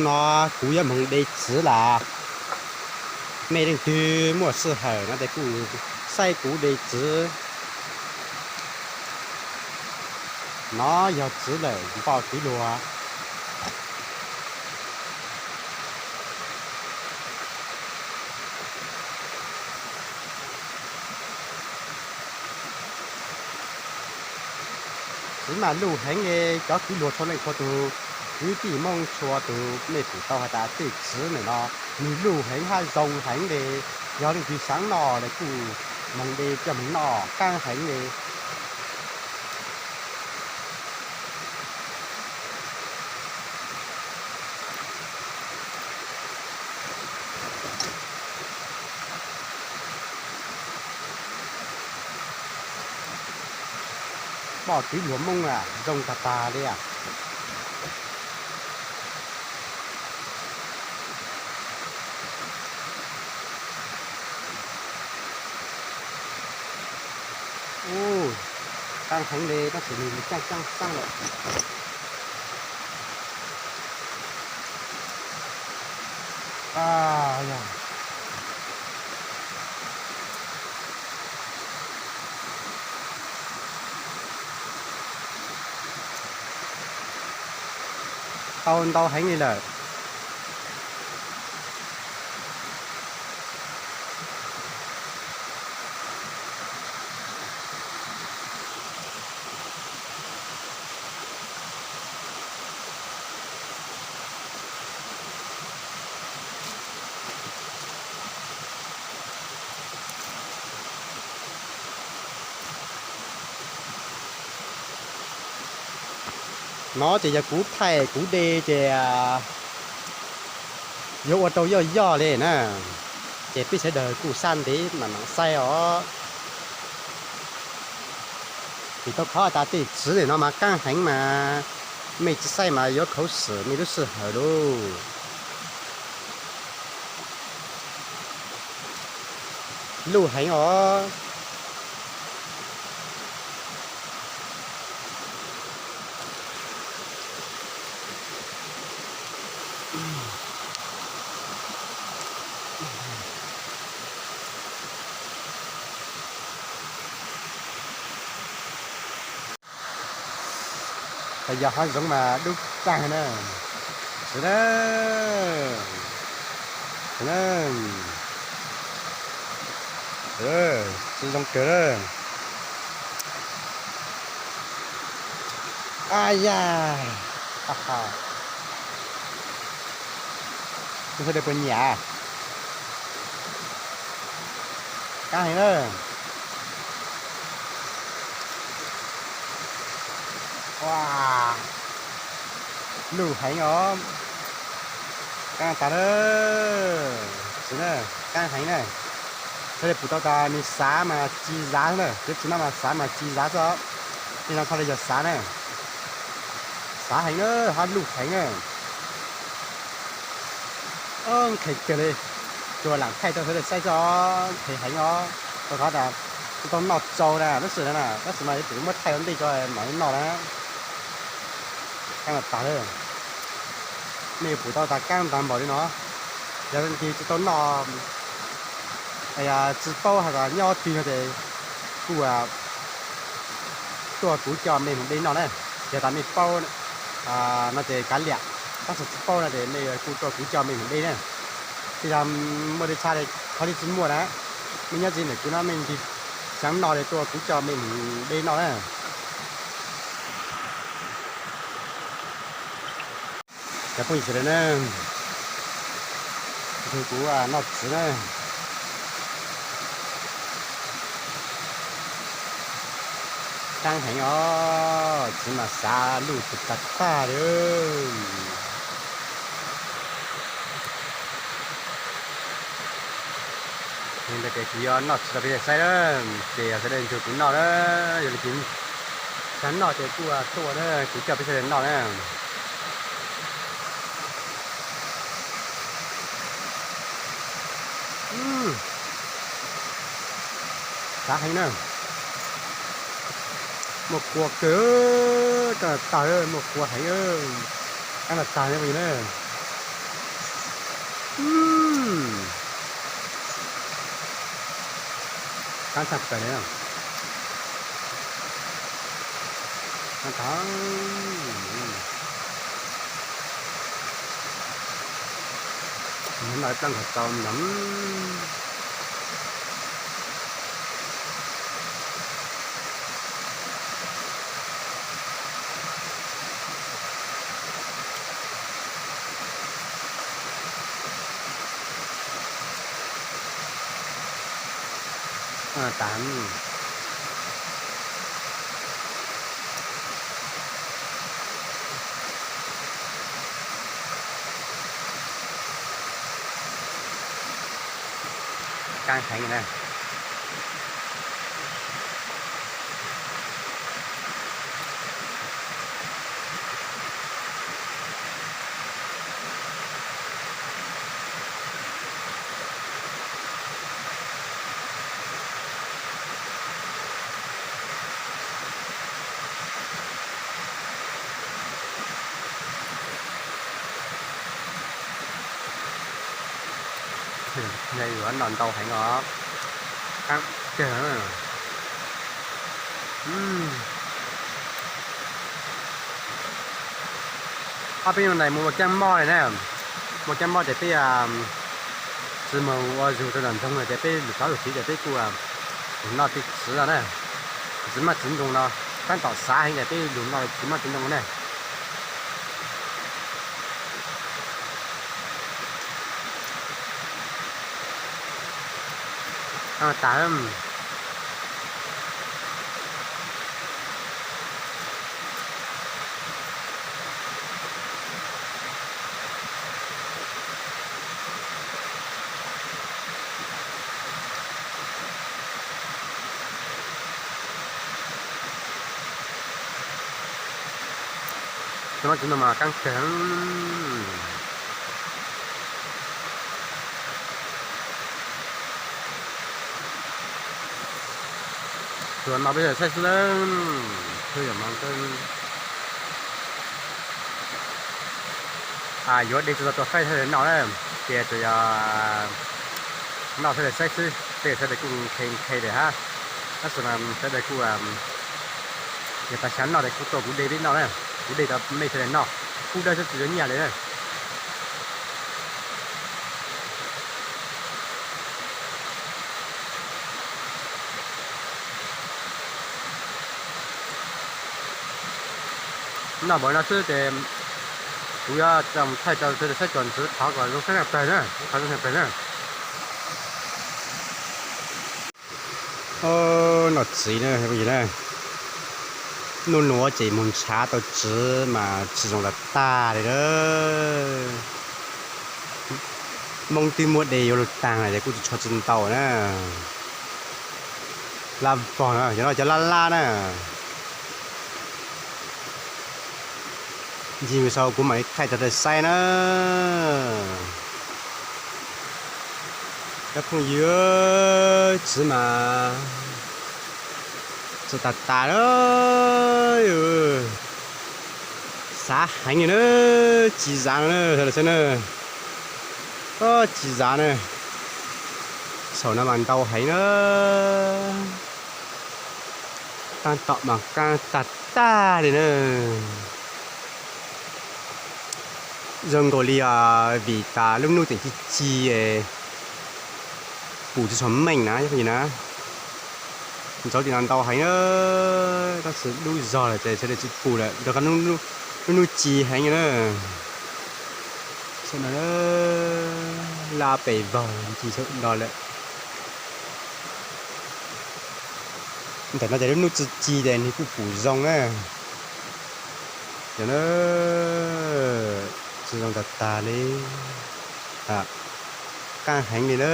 No kuv yuav moog de txiv lawm. Mej leej twg muaj sij hawm no ces kuj saib kuv de txiv. No yog txiv lawm npoj kwv luag. Txiv mas luj heev li, cov kwv luag txhua leej txhua tug, kwv tij Moob txhua tug mej pum tau has tas tej txiv ntawm no nwg luj heev hab zoo heev li. Yog leej twg xaav noj los kuj moog de coj moog noj, qaab heev li. Npoj kwv luag Moob a, zoo tag tag li a. Ub, qaab heev li, tab sis nws caaj caaj xaab lawm. Tau ntau heev li lawm. No ces yog kuv thaij kuv de ces yuav ua rau yoj yoj li na, ces peb sawv daws kuj sab ntev mam mam saib os. Vim tau qhov tas tej txiv ntawm no mas qaab heev mas mej tsi saib mas yuav khuv xim mej lub sij hawm lauj. Luj heev os. Yog hav zoov mas dub tag na. Txiv na, txiv na, txiv zoo kawg na. Aj ya, sawv daws puas nyiam? Qaab heev na. Ua, luj heev os. Qaab tag na. Txiv na, qaab heev na. Sawv daws pum tau tas nws xav mas tsi zav xwb na, cov txiv no mas xav mas tsi zav xwb os. Tej no txhaj le yog xav na. Xav heev na, hab luj heev na. Nkhev kawg li, tsuas lam thaij rau sawv daws saib xwb os, nkhev heev os. Rau qhov tas tsi tau noj tsau na, tab sis na, tab sis mas yuav tsum muab thaij ua ntej tso mam li noj na. Qaab tag lawm. Mej yuav pum tau tas qaab tag npaum li no. Yog leej twg tsi tau noj, tsi paub has tas nyob twg no ces kuj tuaj kuv coj mej mus de noj na. Yog tas mej paub no ces kav liam, tab sis tsi paub no ces mej kuj tuaj kuv coj mej mus de na. Tej zag muaj tej tshaj li qhov twg tsi muaj na, mej nyob txij ntawm kuv no mej tig xaav noj li tuaj kuv coj mej mus de noj na. Cov phooj ywg sawv daws na, nrug kuv noj txiv na. Qaab heev os, txiv mas xav luj tag tag li. Yog ntawd ces kuv yuav noj txiv rau peb sawv daws saib na, ces sawv daws nrug kuv noj na, yog li xav noj ces kuj tuaj na, kuv coj peb sawv daws noj na. Xav heev na. Muaj kua kawg, qaab tag, muaj kua heev, qaab tag na. Qab tshaj plaws li. Qab tag, noj ib plab nkhaus tau no. Tas. Qab heev na. Yuav noj ntau heev os. Qab kawg. Ob peb hnub no mus ua caij mob li na. Mus caij mob ces peb tsis mus ua zug rau nram nroog no ces peb lug tov lug tiv ces peb kuj lug noj tej txiv no na. Txiv maj txiv ntoo no, tab tom xav heev ces peb lug noj txiv maj txiv ntoo na. Tas. Txiv maj txiv ntoo mas qab kawg. Tsuas noj peb tug saib xwb lawm, tub yam no. Yuav de tsis tau rau saib sawv daws noj na, ces tsuas yog noj sawv daws saib xwb, tej sawv daws kuj nqhis nqhis lawm hab. Tab sis mas sawv daws kuj yog tas xyov noj ces kuj tuaj kuv de peb noj na, kuv de rau mej sawv daws noj, kub dawb xwb tsis yuav nyiaj li na. Noj npaum no xwb ces kuv yuav thaij rau sawv daws saib txuas ntxiv qhov kom zoo saib tshaj plaws na, qhov zoo tshaj plaws na. Noj txiv na, nub nuav ces moog ntshav tau txiv mas tsis zoo tag tag li na. Moob twb muab de yuav luag taag lawm ces kuj tsis tshuav tsis ntau na. Lab vog na, cov no cov lab lab na. Ncig mus sau kuv mam li thaij rau sawv daws saib na. Cov phooj ywg, txiv mas txawm tag tas lawm. Xav heev li na, tsis zav na, sawv daws saib na. Tsis zav na. Saum no mas ntau heev na. Qaab tom mas qaab tag tag li na. Zoo nkaus li vim tas lub nub tseem ci ci, pum tsis tshua meej na, na. Ntxauv tim no ntau heev na, tab sis dub zog lawm ces sawv daws tsis pum lawm, rau qhov lub nub ci heev na. Saum no lab pes vog ncig saum no lawm. Ntawm no ces lub nub tsis ci ces nwg kuj pum zoo na. Yog na, tsis zoo tag tag li. Qaab heev li na.